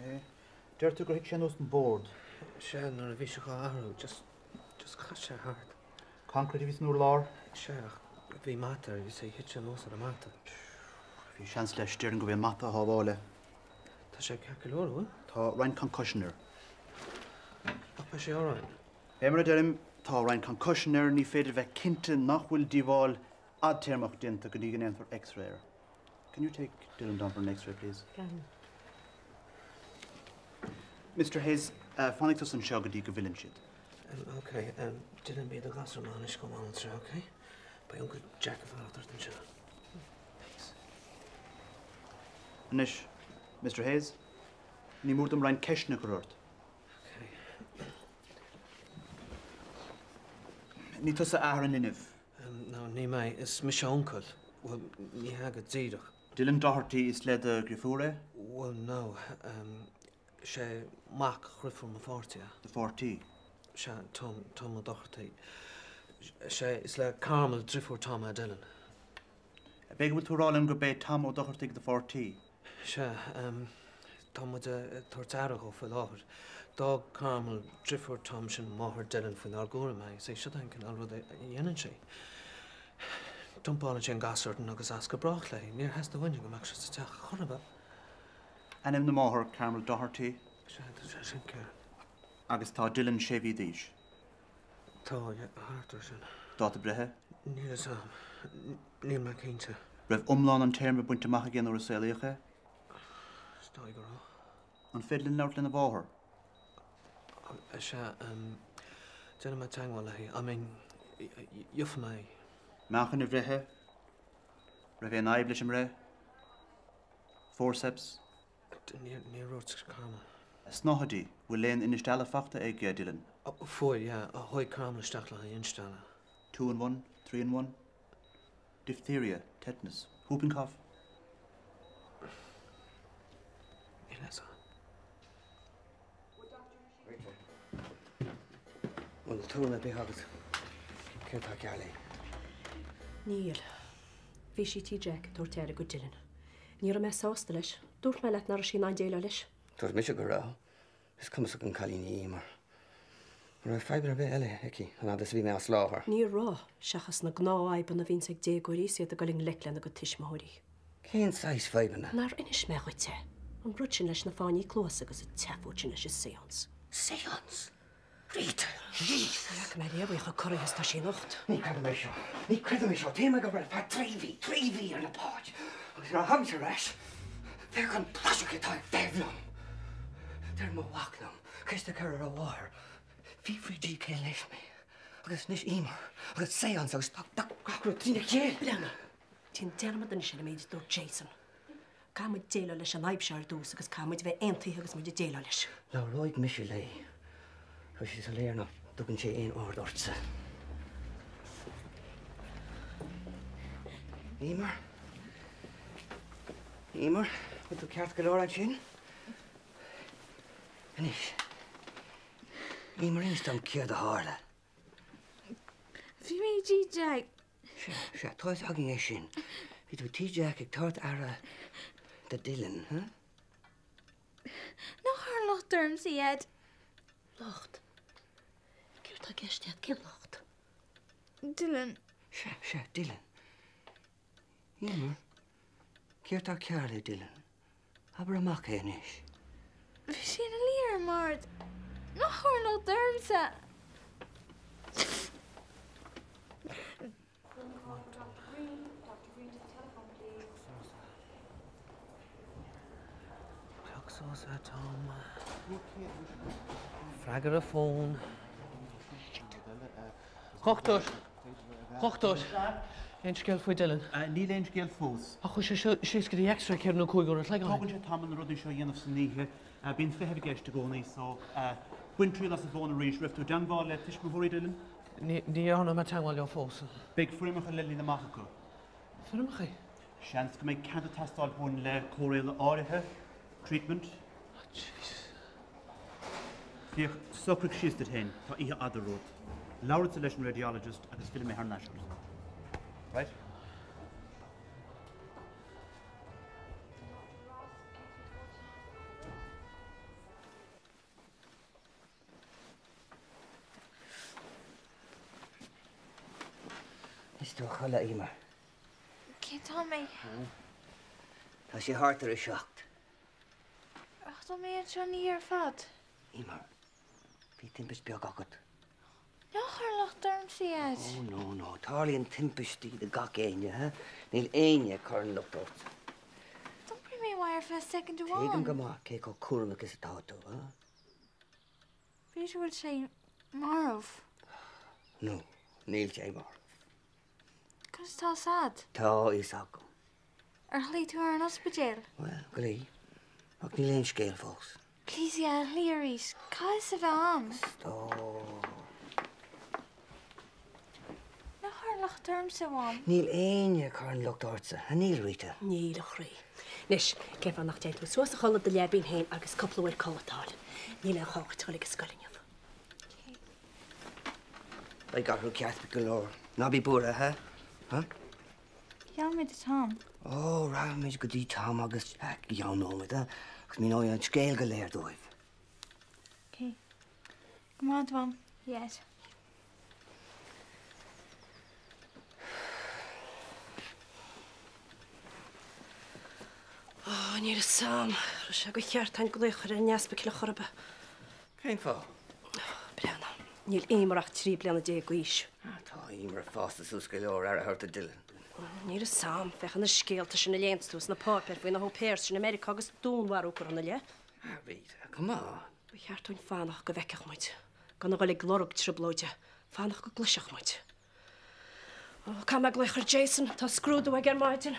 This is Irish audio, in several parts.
Ok. Deir tú gur thit sé anuas an bord. Sea, nuair a bhí sé dhá athrú, just, just chas sé thart. Concrete a bhí san urlár? Sea, ach bhí mata air, you see, thit sé anuas ar an mata. Bhí seans leis, déarfainn gurb é an mata a shábháil é. Tá sé ceart go leor, an bhfuil? Tá roinnt concussion air. Ach beidh sé alright. É mar a deirim, tá roinnt concussion air, ní féidir bheith cinnte nach bhfuil díobháil fhadtéarmach déanta go dtí go ndéanfar X-ray air. Can you take Dylan down for an X-ray, please? Can. Mr Hayes, fanfaidh tusa anseo go dtí go bhfilleann siad. Ok, Dylan bí i do ghasúr maith anois go bhfanann sé, ok? Beidh Uncail Jack ag fanacht ort anseo. Thanks. Anois, Mr Hayes, ní mór dom roinnt ceisteanna a chur ort. Ok. Ní tusa athair an linbh? No, ní mé. Is mise a uncail. Bhuel, ní hea go díreach. Dylan Doherty, is le do dheirfiúr é? Bhuel, no. Sé mac dheirfiúr mo pháirtí é. Do pháirtí? Sea, Tom, Tom Ó Dochartaigh. Sé, is le Carmel, deirfiúr Tom é Dylan. Ab é go bhfuil tú a rá liom gurb é Tom Ó Dochartaigh do pháirtí? Sea, tá muid ag tabhairt aire dhó faoi láthair. D'fhág Carmel, deirfiúr Tom, sin máthair Dylan, faoinár gcúram é. Is é seo an cineál rud a dhéanann sé. Dumpálann sé an gasúr orainn agus as go brách léi. Níor theastaigh uainne go mbeadh sé sa teach chor ar bith. Ainm na máthar, Carmel Doherty. Sea, tá sé sin ceart. Agus tá Dylan sé mhí d'aois. Tá, yeah, thart ar sin. Dáta breithe? Níl a fhios agam. Níl mé cinnte. Raibh iomlán an téarma bainte amach aige nuair a saolaíodh é? Is dóigh go raibh. An féidir linn labhairt lena mháthair? Sea, déanfaidh mé teagmháil léi. I mean, gheobhaidh mé í. Meáchan a bhreithe? Raibh aon fhadhb leis an mbreith? Forceps? Níor dhúirt Carmel. Snáthaidí, bhfuil aon instealladh fachta ag Dylan? Fuair, yeah. Chuaigh Carmel isteach le haghaidh instealladh. Two in one, three in one? Diphtheria, tetanus, whooping cough? Níl a fhios agam. Bhfuil tuairim ar bith agat céard tá cearr léi? Níl. Bhí sí tí Jack ag tabhairt aire do Dylan. Ní raibh mé sásta leis. Dúirt mé leat nach raibh sí in ann déileáil leis. Dúirt mise go raibh. Is cumasach an cailín í Emer. An raibh fadhbanna ar bith eile aici an fhad is a bhí mé as láthair? Ní raibh, seachas na gnáthfhadhbanna a bhíonns ag déagóirí is iad ag dul i ngleic lena gcuid tuismitheoirí. Cén saghas fadhbanna? Nár inis mé dhuit é? An rud sin leis na fáinní cluasa agus an tseafóid sin leis an séance. Séance? Rita! Jesus! Ní fhaca mé riamh í chomh corraithe is atá sí anocht. Ní chreidim é seo. Ní chreidim é seo. Téim ag obair ar feadh trí mhí, trí mhí ar na báid, agus nuair a thagaimse ar ais, féach an praiseach atá ag Dev liom. Deir mo mhac liom ceist a chur ar a mháthair, fiafraí di cé leis mé. Agus anois Emer, agus séance agus gach rud trína chéile. Breathnaigh. Déan dearmad anois ar an méid a dúirt Jason. Caithfidh muid déileáil leis an fhadhb seo ar dtús agus caithfidh muid a bheith aontaithe agus muid ag déileáil leis. Labhróidh mise léi. Tá sé soiléir nach dtugann sé aon aird ortsa. Emer? Emer, bhfuil tú ceart go leor ansin? Anois, Emer, inis dom céard a tharla. Bhí mé i dtí Jack. Sea, sea, tá fhios againn é sin. Bhí tú tí Jack ag tabhairt aire do Dylan, huh? Ná cuir locht ormsa, a Dhaid. Locht? Céard tá i gceist agat? Cén locht? Dylan. Sea, sea, Dylan. Emer, céard tá cearr le Dylan? Abair amach é anois. Bhí sé ina luí ar an mbord. Ná cuir locht ormsa! Pioc suas é, Tom. Freagair an fón. A dhochtúir! A dhochtúir! Aon scéal faoi Dylan? Níl aon scéal fós. Ach chuaigh sé síos go dtí X-ray ceithre nó cúig uair an chloig ó shin. Tógann sé tamall na rudaí seo a dhéanamh san oíche. Bíonn feitheamh i gceist i gcónaí so bain triail as an bhfón arís. Raibh tú i dteangmháil le tuismitheoirí Dylan? Ní dhearna mé teangmháil leo fós. Beidh foirmeacha le líonadh amach acu. Foirmeacha? Seans go mbeidh cead ag teastáil uainn le cóireáil áirithe, treatment. Oh Jesus. Féach, socraigh síos duit féin, tá oíche fhada romhat. Labhródsa leis an radiologist agus fillfidh mé thar n-ais ort. Right? Téis tú a chodladh, a Eimear. Cén t-am é? Tá sé thart ar a 7. Ach d'fhan mé anseo an oíche ar fad. Eimear, bhí timpist beag agat. Ná cuir locht ormsa, a Dhaid. Oh, no, no. Tarlaíonn timpistí do gach éinne, huh? Níl éinne ag cur an locht ortsa. D'iompaigh mé uaidh ar feadh soicind amháin. Tuigim go maith cé chomh cúramach is atá tú, huh? B'fhéidir go bhfuil sé marbh. No, níl sé marbh. Conas tá fhios a'd? Tá fhios agam. Ar ghlaoigh tú ar an ospidéal? Bhuel, ghlaoigh. Ach níl aon scéal fós. Please, yeah, glaoigh arís. Caithfidh sé a bheith ann. Stop. Ná cuir an locht ormsa, a Mham. Níl éinne ag cur an locht ortsa, a níl, Rita? Níl, a chroí. Anois, cén fáth nach dtéann tú suas a chodladh i do leabaidh féin agus cúpla uair codlata a fháil? Níl aon ghá dhuit a dhul ag an scoil inniu. Beidh gach rud ceart go leor. Ná bí buartha, huh? Huh? Gheobhaimid Tom. Ó, rachaimid go dtí Tom agus Jack i gceann nóiméad, huh? Agus míneoidh an scéal go léir dóibh. Ok. Go maith, a Mham. Yes. Ó, níl fhios a'm. Raibh sé de cheart a'inn glaoch a chur ar an easpag ar chor ar bith. Cén fáth? Breathnaigh, níl Eimear ach 13 bliana d'aois. Tá Eimear fásta suas go leor aire a thabhairt do Dylan. Níl fhios a'm. Féach ar na scéalta sin a léanns tú sna páipéir faoi na au pairs sin i Meiriceá agus dúnmharú curtha ina leith. Ah, Rita, come on. Ba cheart dúinn fanacht go bhfeicfeadh muid. Gan a dhul ag lorg trioblóide. Fanacht go gcloisfeadh muid. Ó, caithfidh mé glaoch ar Jason, tá scrúdú aige ar maidin.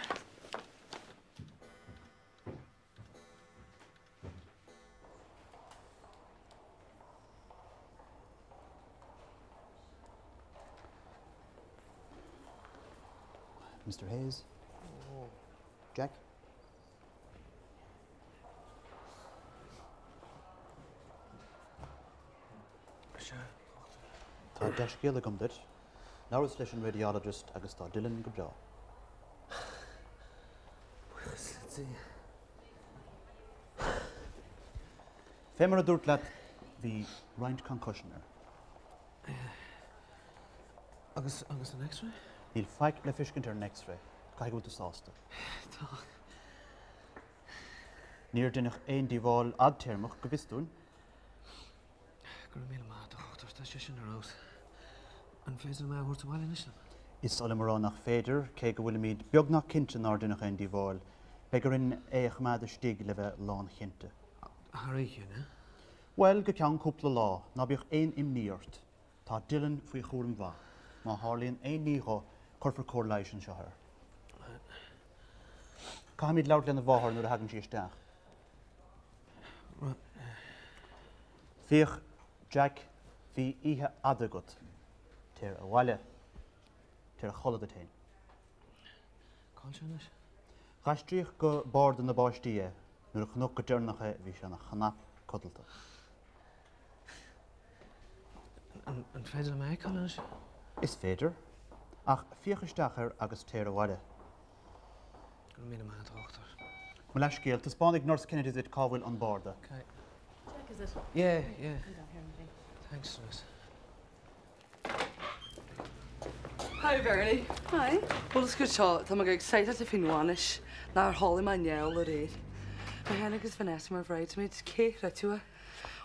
Mr Hayes? Jack? Tá dea-scéala agam duit. Labhras leis an radiologist agus tá Dylan go breá. Buíochas le Dia. Fé mar a dúrt leat, bhí roinnt concussion air. Agus, agus an X-ray? Níl faic le feiscint ar an X-ray. Caithfidh go bhfuil tú sásta. Tá. Níor deineadh aon díobháil fhadtéarmach go bhfios dúinn. Go raibh míle maith agat, a dhochtúir, tá sé sin ar fheabhas. An féidir liom é a thabhairt abhaile anois liom? Is oth liom a rá nach féidir, cé go bhfuilimid beagnach cinnte nár deineadh aon díobháil. Beidh orainn é a choimeád istigh le bheith lánchinnte. Thar oíche, an ea? Bhuel, go ceann cúpla lá. Ná bíodh aon imní ort. Tá Dylan faoi chúram mhaith. Má tharlaíonn aon ní dho, cuirfear cóir leighis anseo air. Caithfimid labhairt lena mháthair nuair a thagann sí isteach. Féach, Jack, bhí oíche fhada agat. Téir abhaile. Téir a chodladh duit féin. Cá bhfuil sé anois? Aistríodh go barda na bpáistí é. Nuair a chonac go deireanach é, bhí sé ina chnap codlata. An féidir liom é a fheiceáil anois? Is féidir. Ach féach isteach air agus téir abhaile. Go raibh míle maith agat, a dhochtúir. Mo leithscéal, taispeánfaidh Nurse Kennedy duit cá bhfuil an barda. Okay. Jack, is it? Yeah, yeah. Come down here, Marie. Thanks, Nurse. Hi Bernie. Hi. Bhuel is go seo, tá mé go excited faoin bhainis nár chodlaigh mé néal aréir. Mé féin agus Vanessa mar bridesmaids, cé chreidfeadh é?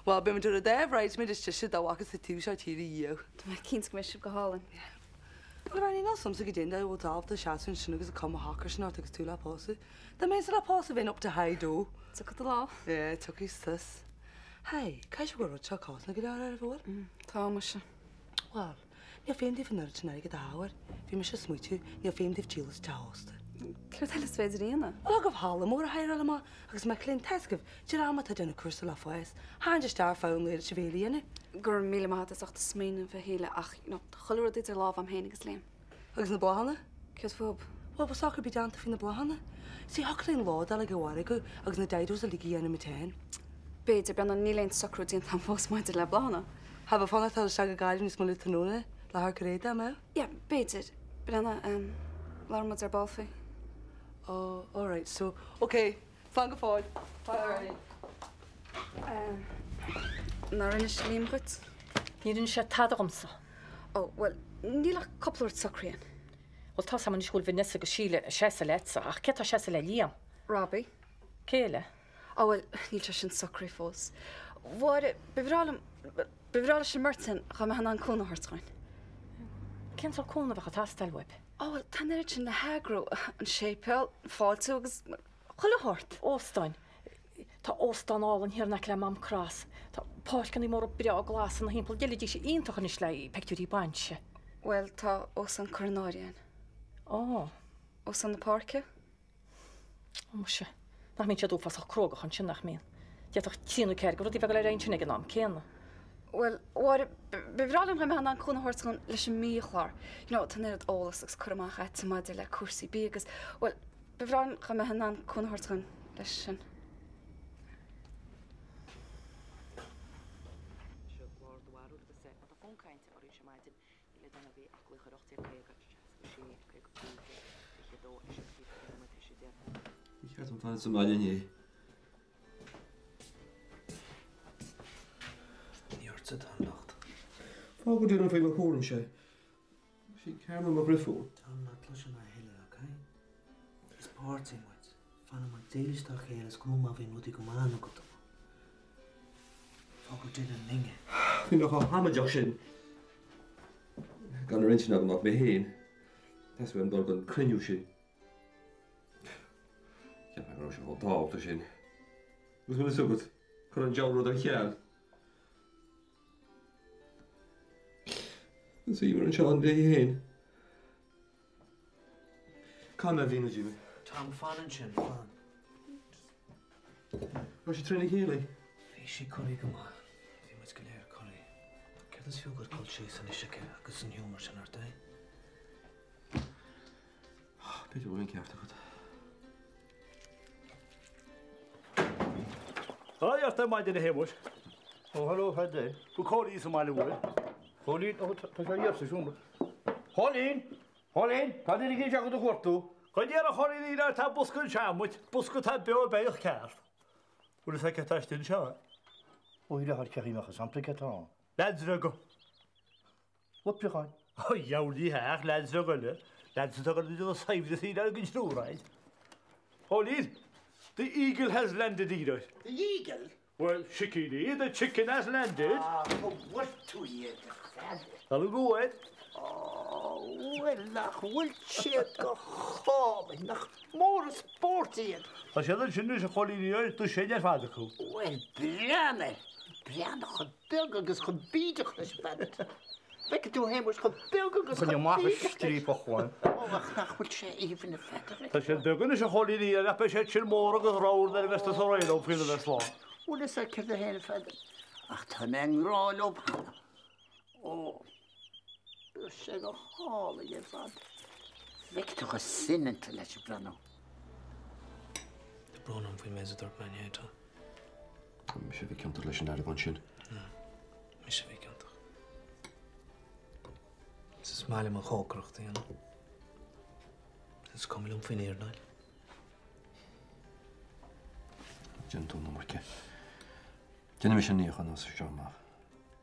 Bhuel, beidh muid ar an dá bridesmaid is deise dá bhfacthas sa taobh seo tíre riamh. Tá mé cinnte go mbeidh sibh go hálainn. Bhuel, Bernie, níl 's a'msa goidé an dóigh a bhfuil tú ábalta seasamh ansin agus an cuma shocair sin ort agus tú le pósadh. Dá mbeinnse le pósadh bheinn up to high dough. Tiocfaidh do lá. Yeah, tiocfaidh sis. Hey, caithfidh sé go bhfuil rud seo cosanta go leor oraibh, an bhfuil? Tá, muise. Bhuel, níl feidhm daoibh an oiread sin airgid a chaitheamh air. Bhí mise ag smaoitiú, níl feidhm daoibh díol as teach ósta. Céard eile is féidir a dhéanamh? Bhuel, thig libh halla mór a hireáil amach agus mic léinn, tá's agaibh, dream atá ag déanamh cúrsa le fás, tharraingt isteach ar feadh an lae leis an bhféile a dhéanamh. Go raibh míle maith agat as ucht do smaoineamh, a Shíle, ach, you know, tá chuile rud idir lámha a'm féin agus Liam. Agus na bláthanna? Céard fúthu? Bhuel, bhfuil socrú ar bith déanta faoi na bláthanna? See, thiocfadh linn lódáil ag an mhargadh agus na didos uilig a dhéanamh muid féin. B'fhéidir, Breandán, níl aon socrú déanta a'm fós maidir le bláthanna. Cha bheadh fonn ort dul isteach go Gaillimh níos moille tráthnóna le hamharc ar éadaí, an mbeadh? Yeah, b'fhéidir. Breandán, em, labhróidh muid ar ball faoi. Oh, alright, so, ok, slán go fóill. Bye. Eh, nár inis Liam dhuit? Níor inis sé tada dhomsa. Oh, bhuel, níl ach cúpla rud socraithe againn. Bhuel, tá's a'm anois go bhfuil Vanessa agus Síle ag seasamh leatsa, ach cé atá ag seasamh le Liam? Robbie. Cé eile? Á bhuel, níl sé sin socraithe fós. Mháire, ba bhreá liom, ba bhreá leis an mbeirt sin dá mbeifeá in ann cúnamh a thabhairt dhúinn. Cén sórt cúnamh a bheadh ag teastáil uaibh? Á bhuel, tá an oiread sin le heagrú, an séipéal, an fáiltiú agus chuile shórt. Óstáin. Tá óstán álainn thiar in aice le Maam Cross. Tá páirceanna móra breá glasa ina thimpeall. D'fheilfidís iontach anois le haghaidh peictiúirí bainse. Bhuel, tá óstán curtha in áirithe againn. Ó. Óstán na Páirce? Ó muise. Nach mbíonn siad uafásach cruógach ansin, nach mbíonn? D'fhéadfadh trí nó ceathair de rudaí bheith ag dul ar aghaidh ansin ag an am céanna. Bhuel, a Mháire, ba bhreá liom dá mbeifeá in ann cúnamh a thabhairt dhúinn leis an mbiachlár. You know, tá an oiread eolas agus cur amach agat maidir le cúrsaí bídh agus, bhuel, Ba bhreá liom dá mbeifeá in ann cúnamh a thabhairt dhúinn leis sin. Ba cheart dom fanacht sa mbaile inné. Ní ortsa atá an locht. Fág go dtéann faoi mo chúramsa. Sí Carmel mo dhriofúr. Tom, ná cloisim a thuilleadh, ok? Is páirtí muid. Fanann muid dílis dá chéile is cuma má bhíonn rudaí go maith nó go dona. Fág Dylan linn é. Bhí mé chomh hamaideach sin. Gan ar intinn agam ach mé féin. Theastaigh uaim dul don cruinniú sin. Cheap mé go raibh sé chomh tábhachtach sin. Agus bhfuil fhios agat, cuir an diabhal rud ar ceal. Is í mar anseo an léi féin. Cá mbeidh Vína Jimmy? Tom, fan ansin, fan. Raibh sí trína chéile? Bhí sí corraithe go maith. Bhí muid go léir corraithe. Céard is fiú duit dul síos anois aici agus an giúmar sin ort, eh? B'fhéidir go bhfuil an ceart agat. Haigh ort ar maidin a Shéamuis. Ó hello a Pheadair. Bhfuil Cóilín sa mbaile uair? Cóilín? Ó tá sé thiar sa seomra. Chóilín! Chóilín! Tá duine éigin anseo do chuartú. Go ndéana Chóilín í tá bosca anseo amuigh, bosca atá beo beithíoch ceart. Bhfuil fhios agat cé atá istigh anseo? Ó ní raibh cé mbeadh fhios a'm cé atá ann. Leaids bheaga. Lupracháin. Ó dheabhail ní hea ach leaids bheaga eile, leaids atá ag dul déanamh saibhreas ar an dtriúr againn. Chóilín, the eagle has landed here. The eagle? Bhuel, sicíní, the chicken has landed. Ah, cá bhfuair tú iad, a Pheadair? Tá go bhfuair. Ó, bhuel, nach bhfuil siad go hálainn, nach mór an spórt iad. Tá siad ansin anois, a Chóilín, dosaen ar fad acu. Bhuel, breathnaigh, breathnaigh chomh beag agus chomh bídeach leis, a Pheadair. Feicfidh tú a Shéamuis chomh beag agus chomh Coinnigh amach a bídeach leis. striapach uaim. Ó, ach nach bhfuil sé aoibhinn, a Pheadair. Tá siad beag anois, a Chóilín, ach beidh siad sin mór agus ramhar nuair a bheas tusa réidh leo faoina bheith slán. Bhfuil fhios agat céard é féin, a Pheadair, ach tá mé i ngrá leo cheana. Ó, tá sé go hálainn ar fad. Feicfidh tú chomh soineanta leis ag breathnú. Tá brón orm faoin méid a dúirt mé inné, Tom. Mise a bhí ciontach leis an aireagán sin. Ná, mise a bhí ciontach. Is maith liom an chócaireacht a dhéanamh. Is cuma liom faoin iarnáil. Déanann tú an iomarca. Déanfaidh mise an níochán as seo amach.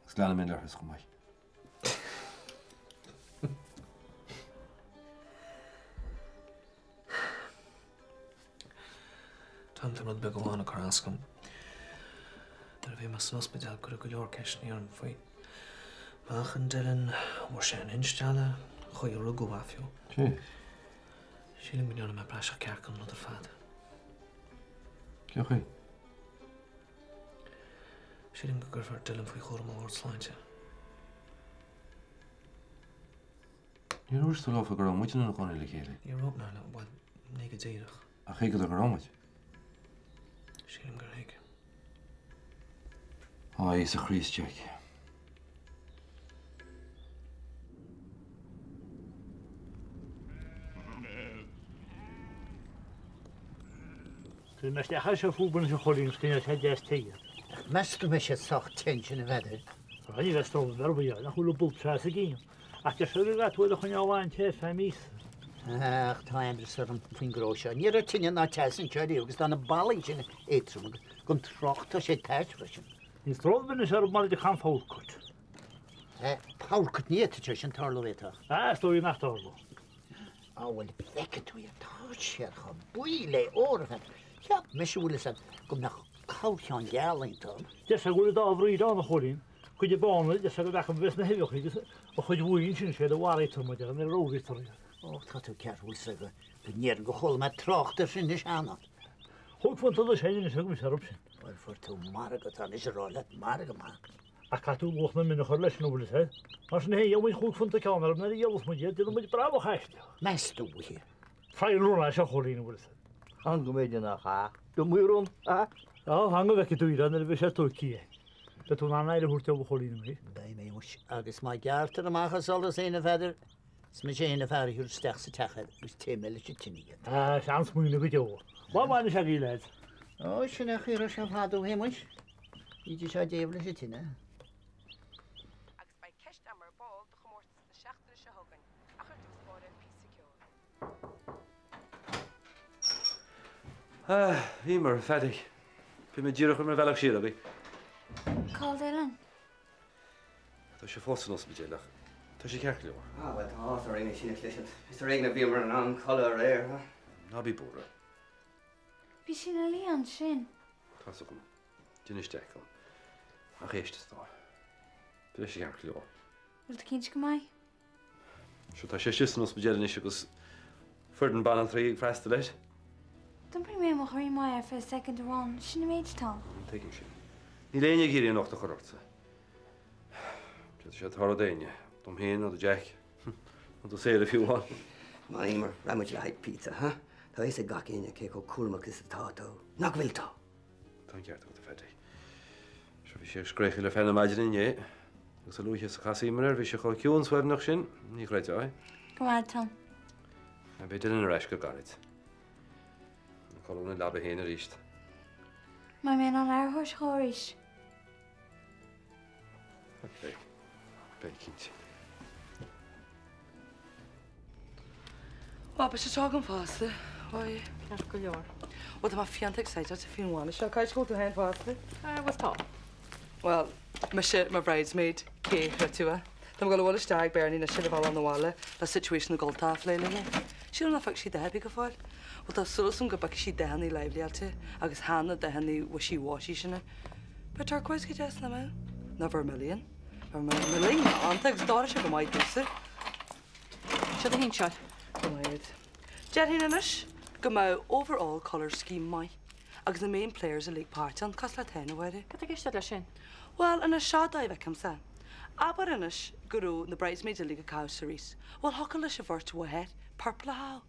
Agus glanfaidh mé an leithreas chomh maith. Tom, tá rud beag amháin ag cur as dom. Nuair a bhí mé san ospidéal cuireadh go leor ceisteanna orm faoi mheáchan Dylan, an bhfuair sé an instealladh, an chaoi a rugadh é fiú. Sílim go ndearna mé praiseach ceart den rud ar fad. Cén chaoi? Sílim go gcuirfear Dylan faoi chúram an Bhord Sláinte. Níor dhúirt tú leofa go raibh muid inár gcónaí le chéile. Ní raibh, ná, bhuel, ní go díreach. Ach thuigeadar go raibh muid. Sílim gur thuig. Á, Íosa Chríost, Jack. Cuirfidh mé isteach é seo fúb anois a Chóilín agus coinneoidh sé deas te iad. Meas tú an mbeidh siad sách te ansin a Pheadair? Ní bheidh stró ar bith, nach bhfuil an bolb seo as a gcinn. Ach deir siad go gcaithfidh tú iad a choinneáil an-te ar feadh míosa. Ach tá aimhreas orm faoin gcró seo. Ní raibh tine ná teas anseo riamh agus tá na ballaí sin éadtrom agus gan trácht tá sé tais freisin. Níl stró ar bith anois orm maidir le an power cut. Power cut ní fhéadfadh sé sin tarlú fhéadfadh. Ah, is dóigh nach dtarlódh. Á bhuel, feicfidh tú iad, tá siad chomh buí le ór, a Pheadair. Cheap mise, bhfuil fhios a'd, go mbeadh corrcheann geal iontu. Deir sé go bhfuil an dá bhroid ann, a Chóilín, cuid de bána, deir sé go bhfeaca bheith sna huibheacha agus an chuid bhuí ansin, sé do mharaítear muid nuair a ramhraítear iad. Ó, tá tú ceart, bhfuil fhios a'd go ndéarfainn gur chuala mé trácht air sin anois cheana. Chúig phunt anois féin anois agam mise orthu sin. Bhuel, fuair tú margadh, tá mise ag rá leat, margadh maith. Ach caithfidh tú luach na mine a chur leis nó bhfuil fhios a'd. Mar sin féin, gheobhaidh muid £5 an ceann orthu nuair a dhíolfas muid iad, déanfaidh muid brabach aisteach. Meas tú é? Trial run é seo, a Chóilín, an bhfuil fhios a'd. Fan go mb'fhéidir nach ea. Do mhuireann, a? Á, fan go bhfeicfidh tú iad nuair a bheidh sé tóigthe. Beidh tú in ann aire a thabhairt dóibh, a Chóilín, an mbeidh? Beidh mé muis. Agus má ghearrtar amach an solas féin, a Pheadair, is mise féin an fear a thiúrfas isteach sa teach iad agus téifidh mé leis an tine iad. Á, sean-smaoineamh go deo. Lá maith anois agaibh, leaids. Ó, sin é a chaoi a raibh sé fada ó shin muis. Bhídís á dtéamh leis an tine. Agus beidh ceist agam ar ball do chomórtas na seachtaine seo chugainn, ach ar dtús báire, píosa ceoil. Ah, a Emer, a Phaddy. Bhí mé díreach ar mo bhealach siar agaibh. Cá bhfuil Dylan? Tá sé fós san ospidéal ach tá sé ceart go leor. Ah, bhuel, tá áthas orainn é sin a chloisint. Is ar éigean a bhíomar in ann codladh aréir, huh? Ná bí buartha. Bhí sé ina luí ansin. Tá's agam. D'inis Jack dom. Ach éist, a stór. Beidh sé ceart go leor. Bhfuil tú cinnte go mbeidh? Sure, tá sé istigh san ospidéal anois agus foireann banaltraí ag freastal air. D'iompaigh mé mo dhroim uaidh ar feadh soicind amháin, sin an méid atá ann. Tuigim sin. Níl éinne ag iarraidh an locht a chur ortsa. D'fhéadfadh sé tarlú d'éinne, dom féin nó do Jack, nó do Sarah fiú amháin. Come on, Emer, raghaidh muid le haghaidh pizza, huh? Tá a fhios ag gach éinne cé chomh cúramach is atá tú. Nach bhfuil tú? Tá an ceart agat, a Phaddy. Sure, bhí sé ag scréachaíl ar feadh na maidine inné, agus a luaithe is a chas Emer air, bhí sé chomh ciúin suaimhneach sin, ní chreidfeá é. Go raibh, Tom. Beidh Dylan ar ais go gairid. Ag codladh ina leaba féin arís. Mbeidh mé in ann aire a thabhairt dhó arís. Beidh. Beidh, cinnte. Bhuel, beidh sé seo agam fosta. Why? Ceart go leor. Bhuel, tá mé fiánta excited faoin bhainis seo. Cá bhfuil tú féin fosta? Bhuel, tá. Bhuel, mise mar bridesmaid, cé chreidfeadh é? Tá mé ag dul a dhul isteach ag Bernie anois ar an bhealach 'na bhaile le situation na gcultacha a phlé léi. Sílim nach bhfeic sí dath ar bith go fóill. Bhuel, tá súil agam go bhfeicfidh sí dathanna livelyáilte agus chan na dathanna wishy washy sin. Beidh turquoise go deas, nach mbeadh? Nó vermilion. Vermilion iontach agus d'oirfeadh sé go maith domhsa. Seo do shinseáil. Go maith. Déarfainn anois go mbeadh overall colour scheme maith agus na main players uilig páirteach ann, cosúil leat féin, a Mháire. Cad tá i gceist agat leis sin? Bhuel, anois seo dóigh a bhfeicimse. Abair anois go raibh na bridesmaids uilig ag caitheamh cerise. Bhuel, thiocfadh leis an bheirt mháthair purple a chaitheamh.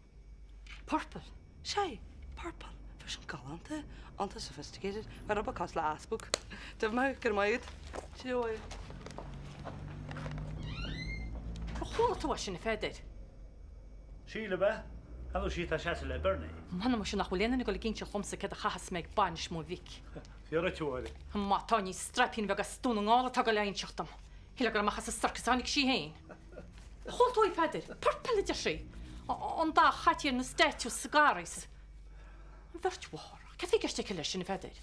Purple? Sea, purple. Bheadh sin galánta. Iontach sophisticated. Bheadh rud beag cosúil le easpag. Deimhin maith, go raibh maith agat. Cheerio. Ar chuala tú é sin, a Pheadair? Síle, ab ea? Ar ndóigh sí atá ag seasamh le Bernie. M'anam muise nach bhfuil aon duine ag dul ag inseacht dhomsa céard a chaithfeas mé ag bainis mo mhic. Fíor duit, a Mháire. Má tá, ní straipín bheag as Dún na nGall atá ag dul a inseacht dom. Shílfeá gur amach as an sorcas a tháinig sí féin. Chuala tú í, a Pheadair? Purple, a deir sí. An dath a chaití ar na statues sa Garrys. An bheirt mháthar. Céard a bhí i gceist aici leis sin, a Pheadair?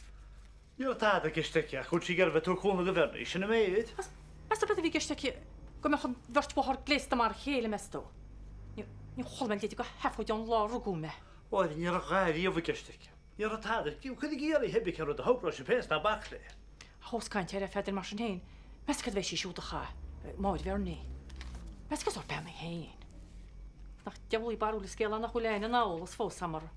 Ní raibh tada i gceist aici ach go bhfuil sí ag iarraidh bheith ag tabhairt cúnamh do Bhernie, sin an méid. Meas tú céard a bhí i gceist aici go mbeadh an bheirt mháthar gléasta mar a chéile, meas tú? Níor chuala mé a leithéid de sheafóid ón lá a rugadh mé. Mháire, ní raibh a dhath riamh i gceist aici. Ní raibh tada. Cuir ag iarraidh cibé cén rud a thogróidh sibh féin, ná bac léi. Ach ós caint air, a Pheadair, mar sin féin, meas tú céard a bheidh sí siúd a chaitheamh, Máire Bhernie? Meas tú cén sórt bean í féin? Nach diabhlaí barúil an scéal é nach bhfuil éinne ina eolas fós agam uirthi.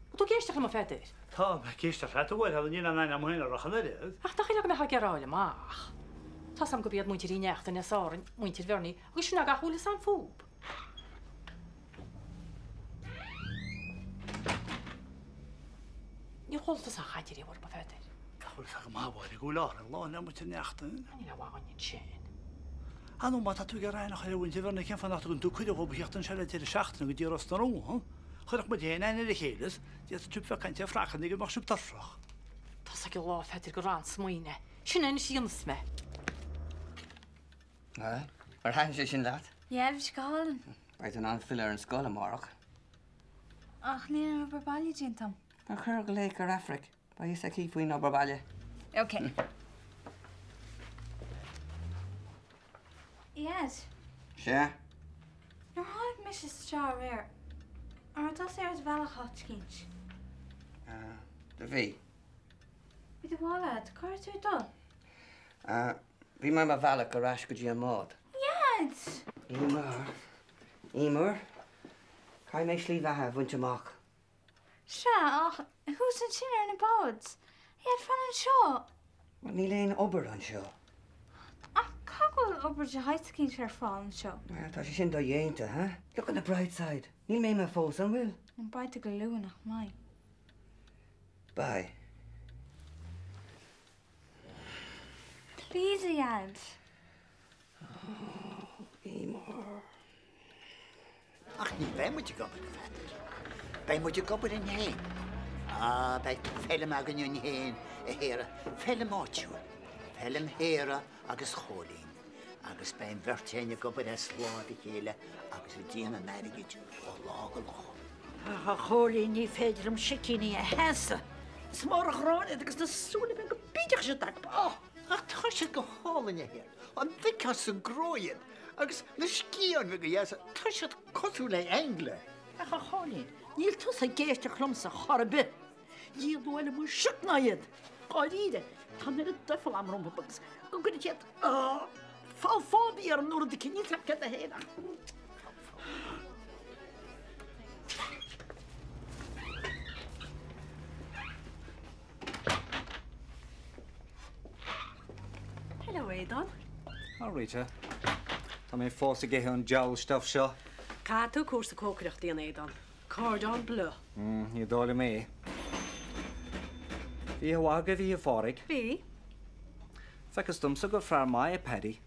Bhfuil tú ag éisteacht liom, a Pheadair? Tá mé ag éisteacht leat, a Mháire, níl aon aithne agam féin uirthi ach an oiread. Ach nach shílfeá go mbeifeá ag iarraidh a fháil amach? Tá's agam gurb iad muintir Uí Neachtain as Árainn, muintir Bhernie, agus sin é gach a bhfuil fhios agam fúb. Níor chuala tusa aon chaint ariamh orthu, a Pheadair. Nach bhfuil fhios agam a Mháire, go bhfuil Árainn lán le muintir Neachtain. Níl aon mhaith againn ansin. Ar ndóigh má tá tú ag iarraidh aithne a chur ar mhuintir Bhernie cén fáth nach dtugann tú cuireadh dhóibh a theacht anseo le deireadh seachtaine go dtí Ros na Rún? Chuirfeadh muid féin aithne ar a chéile is d'fhéadfadh sibh bheith ag caint ar phracanna go mbeadh sibh tuirseach. Tá's ag an lá, a Pheadair, gur an-smaoineamh é. Sin é anois a dhéanfas mé. Bhuel, ar thaitin sé sin leat? Yeah, bhí sé go hálainn. Beidh tú in ann filleadh ar an scoil amárach. Ach níl an obair baile déanta agam. Ná cuir glaoch ar Aifric. Beidh fhios aici faoin obair baile. Ok. A Dhaid. Sea? Nuair a tháinig mise isteach aréir, an raibh tusa ar do bhealach áit eicínt? Do bhí. Bhí do mhála agat, cá raibh tú ag dul? Bhí mé ar mo bhealach ar ais go dtí an mbád. Dhaid! Eimear, Eimear, caithfidh mé slí bheatha a bhaint amach. Sea, ach thuas ansin ar na báid. A Dhaid, fan anseo! Bhuel, níl aon obair anseo. Ach caithfidh go bhfuil obair de shaghas eicínt ar fáil anseo. Bhuel, tá sé sin dodhéanta, huh? Look on the bright side. Níl mé imithe fós, an bhfuil? Beidh tú go luath, nach mbeidh? Bye. Please, a Dhaid. Ach ní bheidh muid ag obair, a Pheadair. Beidh muid ag obair a'inn féin. Ah, beidh feilm againn a'inn féin, a Shéara, feilm áitiúil. Feilm Shéara agus Chóilín. Agus beidh an bheirt a'inn ag obair as láimh a chéile agus ag déanamh an airgid ó lá go lá. Ach, a Chóilín, ní féidir liom sicíní a sheasamh. Is mór an ghráin iad agus na súile beaga bídeacha sin acu. Á! Ach tá siad go hálainn, a Shéara. An bhfeicfeá sa gcró iad? Agus na sciatháin bheaga dheasa, tá siad cosúil le haingle. Ach a Chóilín, níl tusa ag éisteacht liomsa chor ar bith. Níl uaim amuigh sioc ná iad. Dáiríre, tá an oiread doicheall a'm rompu agus go gcuireann siad fál fóibia orm nó rud eicínt, níl 's a'm céard é féin ach Hello, Aodán. A Rita. Tá mé fós ag ithe an diabhal stuif seo. Caithfidh tú cúrsa cócaireachta a dhéanamh, a Aodáin. Cordon bleu. Ní dóigh liom é. Bhí oíche mhaith agaibh, a Phádraig? Bhí. Feictear domsa gur fear maith é Paddy.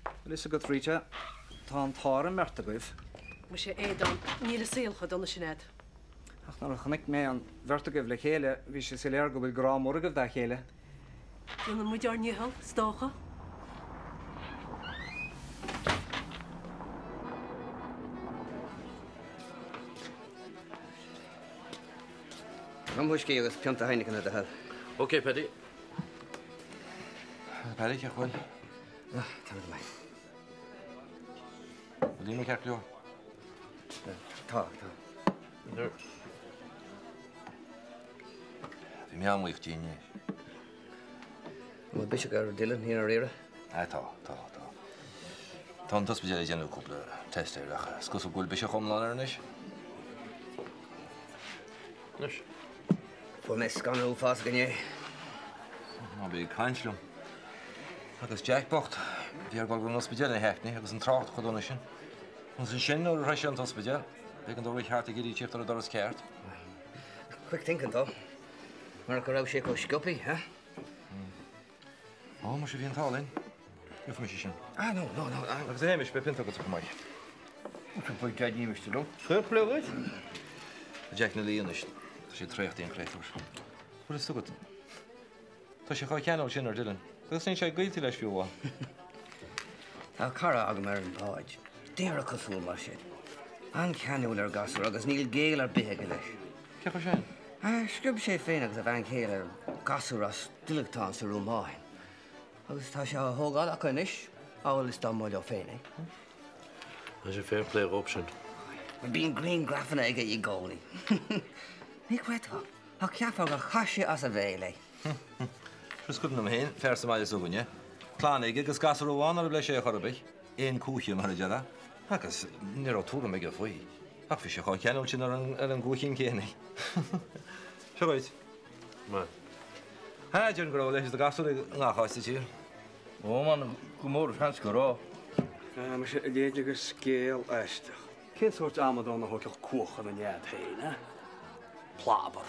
Bhfuil fhios agat, Rita, tá an t-ádh ar an mbeirt agaibh. Muise, a Aodáin, níl an saol chomh dona sin a'd. Ach nuair a chonaic mé an bheirt agaibh le chéile, bhí sé soiléir go bhfuil grá mór agaibh dá chéile. Déanann muid ár ndícheall, is dócha. Rum uiscí agus pionta Heineken le do thoil. Ok, Paddy. Paddy, cén chaoi a bhfuil? Tá mé go maith. Bhfuil Eimear ceart go leor? Tá, tá. Bhí mé an-bhuíoch di inné. An bhfuil biseach ar Dylan, i ndáiríre? Ah, tá, tá, tá. Tá an t-ospidéal ag déanamh cúpla test air ach is cosúil go bhfuil biseach iomlán air anois. Anois. Fuair mé scanradh uafásach inné. Ná bí ag caint liom. Agus Jack bocht, bhí air dul go an ospidéal ina haicní agus an trácht chomh dona sin. Agus ansin nuair a shroich sé an t-ospidéal, b'éigean dó rith thart ag iarraidh tíocht ar an doras ceart. Quick thinking though. Murach go raibh sé chomh sciobthaí, huh? Ó, muise bhí an t-ádh linn. Gheobhaidh mise sin. Ah, no, no, no. Ah. Agus a Shéamais, beidh pionta agatsa chomh maith. Beidh Deaid ní miste liom. Fair play dhuit. Tá Jack ina luí anois. Tá sé traochta an créatúr. Bhfuil fhios agat? Tá sé chomh ceanúil sin ar Dylan. Agus níl sé ag goiltí leis fiú amháin. Tá cara agam ar an bpáid. Díreach cosúil mar sin. An-cheanúil ar ghasúr agus níl gaol ar bith aige leis. Cé chomh sin? Scríob sé féin agus a bhean chéile gasúr as diúlacáin sa Rómáin. Agus tá sé á thógáil acu anois, amhail is dá mba leo féin é. Tá sé fair play dhób sin. Bíonn grianghrafanna aige i gcónaí. Ní chreidfeá. Ach cheapfá gur chaith sé as a bhéal é. Is cuimhin liom féin fear sa mbaile s'againne, clann aige agus gasúr amháin nárbh leis é ar chor ar bith, aon cuaiche mar a déarfá, agus ní raibh tuairim aige faoi, ach bhí sé chomh ceanúil sin ar an gcuaichín céanna. Seo dhuit. Maith. Ha, déarfainn go raibh a leithéid de ghasúr i ngach áit sa tír. Ó, man, go mór an seans go raibh. Ah, muise, a leithéid de scéal aisteach. Cén sórt amadán a thógfadh cuach ina nead féin, eh? Plábar.